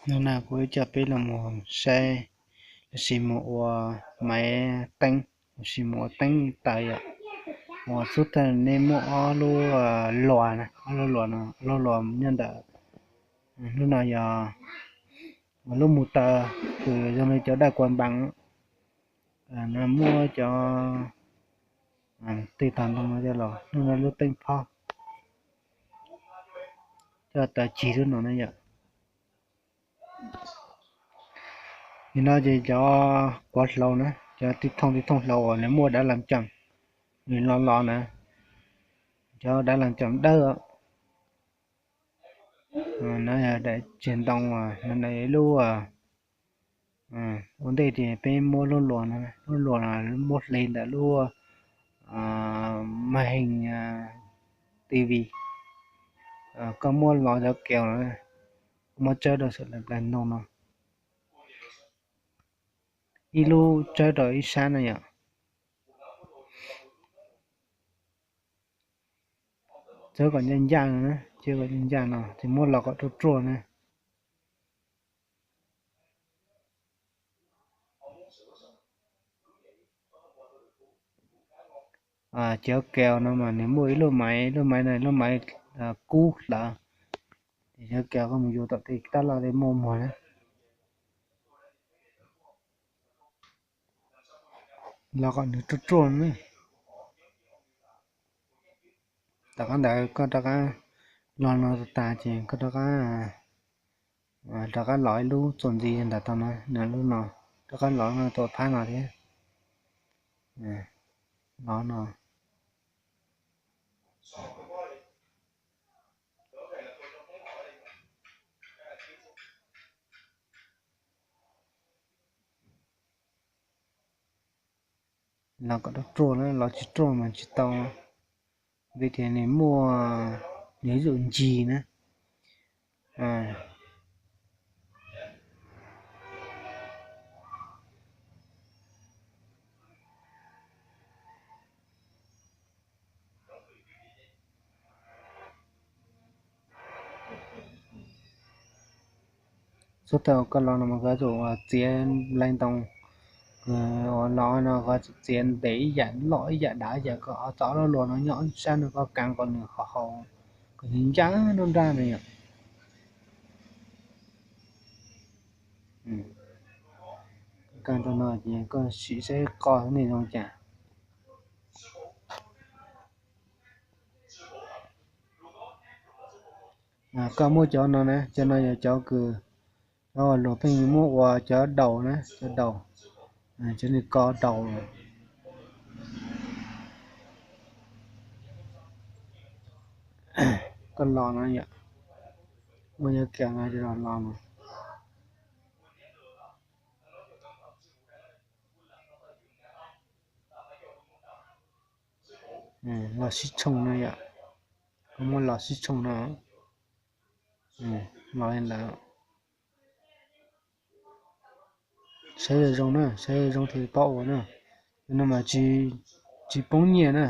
Hnub no kuv coj peb los mus saib, los sis mus ua maiv teeb, los sis mus ua teeb taws yom. Uas xub thawj nej muaj ob lub luas na, ob lub luas no, ob lub luas nyob ntawm, hnub no yog lub mus taws, kws zoo li cov daj kua npas no, muab cov tej tog ntoo no coj los, hnub no lub teeb phob coj taws cig lub no na yom. Nim no ces cov kuav hlau na, cov tib thooj tib thooj hlau uas nws muaj dav las coom, nws los los na, cov dav las coom dawb no, daim txiag ntoo, no ib lub ua ntej ces peb muab lub luas no, lub luas no muab hle ntawm lub màn hình tivi, koj muab los cov kèo no, koj muab tsawb rau saum daim ntoo no, ib lub tsawb rau ib sab na yom. Tsawb kom ncaj ncaj no, tsawb kom ncaj ncaj no ces muab los kom ruaj ruaj na. Cov kèo no mas nws muaj ib lub maiv, lub maiv no lub maiv kub hlawv, ces cov kèo koj mus yuav tom tej tab laj tej muaj muag na, los kom nws ruaj ruaj na. Tom qab ntawd koj rov qab los no tag ces koj rov qab, rov qab los ib lub txuas ntxiv ntawm tau no, lub no, rov qab los no tus phab no thiab, los no. Los kom ruaj ruaj na, los tsis ruaj mas tsis tau, vim tias nws muaj, nws ib yam ncig na. Xub thawj koj los no mas koj tsum txiav nplaig ntoo, uas los no koj tsum txiav ntev ib yam loj ib yam dav ib yam, kom txog ob lub luas no nyob ob sab no koj kav kom nws haum haum, kom nws ncaj nruab nrab na yom. Koj rau no ces koj sim saib qo nej zoo cas. Koj muab cov no na, cov no yog cov kws, cov luag pheej muab ua cov daus na, cov daus, cov nws ko daus. Koj los no yom, muaj cov kiag no los los no. Los sib tshooj no yom, koj muab los sib tshooj no, los li ntawd. Saib zoo zoo na, saib zoo zoo thiaj paub ua na. Cov no mas tsis poob nyiaj na,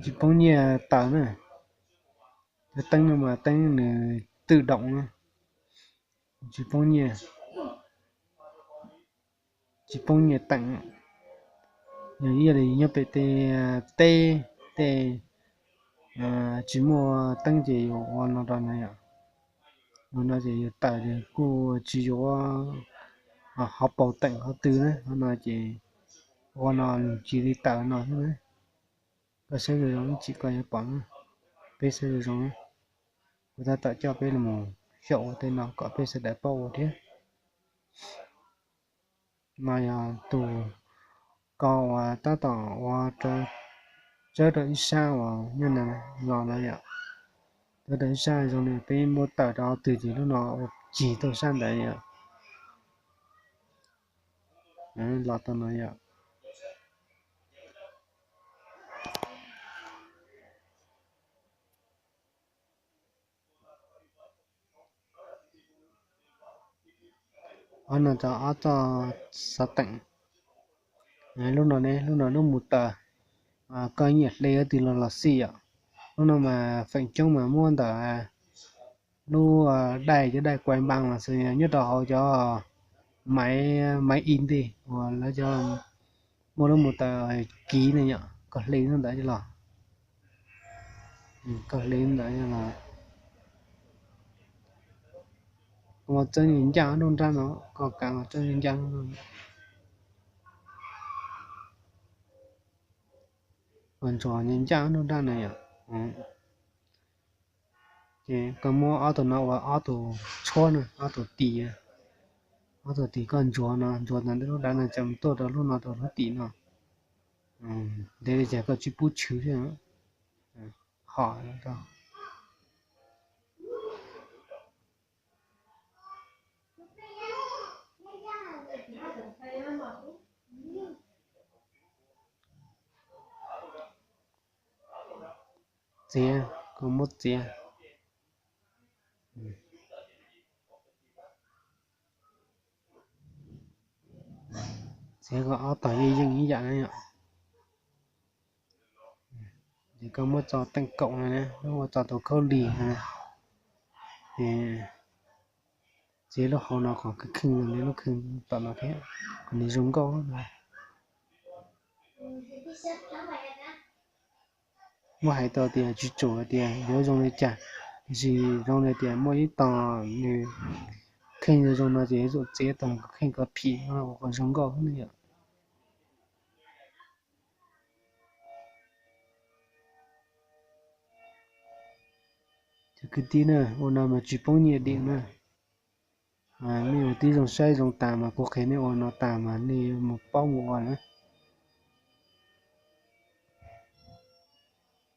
tsis poob nyiaj taws na. Cov teeb no mas teeb nws twm doom na, tsis poob nyiaj, tsis poob nyiaj teem. Yog ib yam li nyob pem tej teb tej tsis muaj teeb ces yus ua no rau no yom. Ua no ces yus tawm ces kuj tsis yuav hauv paus teem qhov twg na, qhov no ces ua no nws cia li tawm no xwb na. Koj saib zoo zoo ib chim koj yuav pom na, peb saib zoo zoo na. Kuv tab tom coj peb los xyaum ua tej no kom peb sawv daws paub ua thiab. No yog tus ko uas tab tom ua tsawb rau ib sab uas nyob ntawd los no yom. Tsawb rau ib sab zoo li peb muab tawm rau qhov twg ces lub no ua cig tau sab ntawd yom. Los tau no yom. Ob no tau ob txoj xov teem. Lub no ne, lub no lub mus taws, koj nyiam hle ua twg los los xij yom. Lub no mas feem coob mas muab ntawm lub dai cov dai kuais npas los xwb, nyob rau hauv cov maiv, maiv ib ntej uas lawv cov muaj lub mus taws kiv ne yom, koj hle lub ntawd coj los, koj hle lub ntawd coj los, koj muab txawb ncaj ncaj lub nrab no, koj kav los txawb ncaj ncaj lub no, koj ntsuas ncaj ncaj lub nrab no yom. Ces koj muab ob tug no ua ob tug tshuab na, ob tug tis, ob tug tis koj ntsuas no, ntsuas tag ntawm lub dav no ces mus tuaj rau lub no rau lub tim no. Ntev li cas koj tsis pub tshwv thiab, hom rau. Txiav, koj muab txiav. Txiav kom ob tog yeej yeej ib yam na yom. Ces koj muab tso teej kaum no, muab tso tus khaub lig no, ces txiav lub hauv no kom kheej kheej li lub kheej tom no thiab, kom nws zoo nkauj no. Muab hais tau tias tsis tsum hais tias yuav zoo li cas, tiam sis zoo li tias muaj ib tog nws kheej zoo zoo no ces yuav tsum txiav tog kheej kom phim no ua kom zoo nkauj ne yom. Cov kwv tij na, ua no mas tsis poob nyiaj dim na. Nej ua tib zoo saib zoo tas mas kuv qhia nej ua no tas mas nej mus paub mus ua na.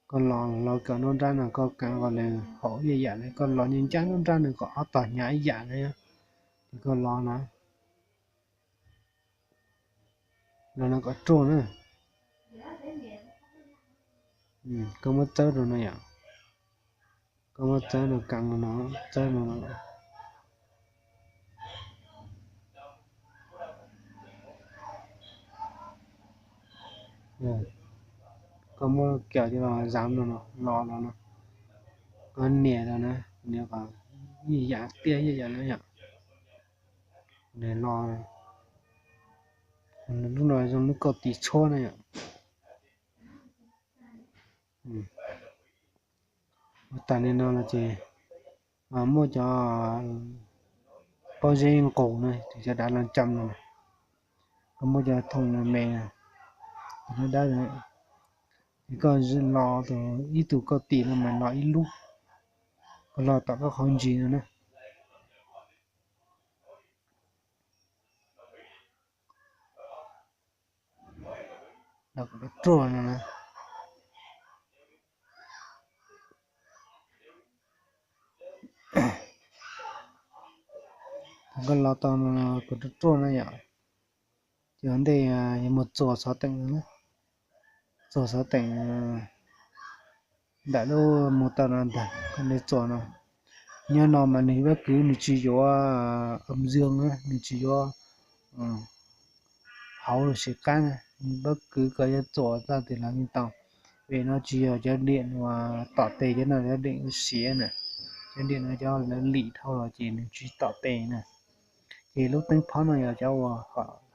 Koj los los kawm lub nrab no koj kav kom nws haum ib yam li koj los nyob ncaj lub nrab no kom ob tog hnyav ib yam na. Ces koj los no, los no kom ruaj na. Koj muab txawb rau no yom. Koj muab txawb no kav no, txawb no. Koj muab kiag cov los zav no no, los no no. Koj nias rau na, nias kom ib yam tiaj ib yam na yom. Nws los, lub no zoo lub kauj tis tshuab na yom. Ua tas li no los ces muaj cov pob zeb nqus na, cov dav los cam no, koj muab cov thooj me, cov dawb dawb, ces koj los tus ib tug kauj tis no mas los ib lub, koj los tom koj qhov ntsis no na. Los kom ruaj no na. Thaum koj los tau no kom ruaj ruaj na yom, ces ua ntej yuav mus txuas xov teem no na. Txuas xov teem ntawm lub mus tau no ntag, koj nias txuas no. Nyob no mas nws pob kws nws tsis yuav âm dương na, nws tsis yuav hauv los sis qab na, nws pob kws koj yuav txuas txoj twg los yeej tau. Vim no tsis yog cov diam uas tom tes, cov no cov diam siav na, cov diam no cov lawv lim dhau los ces nws tsis tom tes na. Ces lub teeb phob no yog cov uas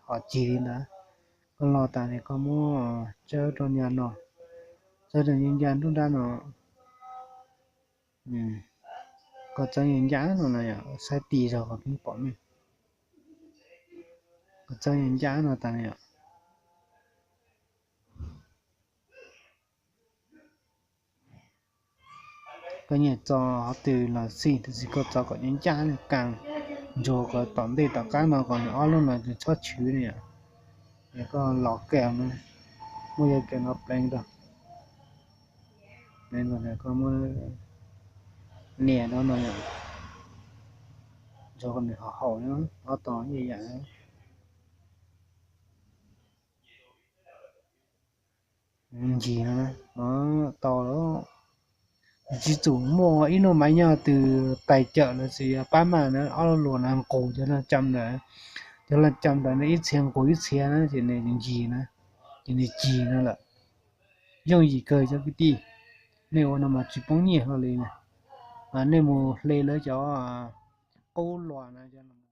hom cig li ntawd. Koj los tas ces koj muab txawb rau ncaj no, txawb rau ncaj ncaj nruab nrab no. Koj txawb ncaj ncaj no na yom, saib tis zog kom peb pom mej. Koj txawb ncaj ncaj no tas na yom. Koj nyiam txo qhov twg los xij, tab sis koj txo kom ncaj ncaj, ntsuas kom tom ntej tom qab no kom nws ob lub no txhob chwv na yom. Es koj los kiag no, muab cov kiav no pleev rau, pleev rau koj muab nias rau no yom. Ntsuas kom nws haum haum na, ob tog ib yam. Ncig no, tau lawm. Tsis txum muaj ib lub maiv nyoj twg tais cawm los sis pab maj na, ob lub luas no nqus cov laj cam ntawd, cov laj cam ntawd no ib txhia nqus ib txhia na ces nws ncig na, ces nws cig no lawm. Yooj yim kawg cov kwv tij, nej ua no mas tsis poob nyiaj hlo li na. nej mus hle lawv cov qub luas no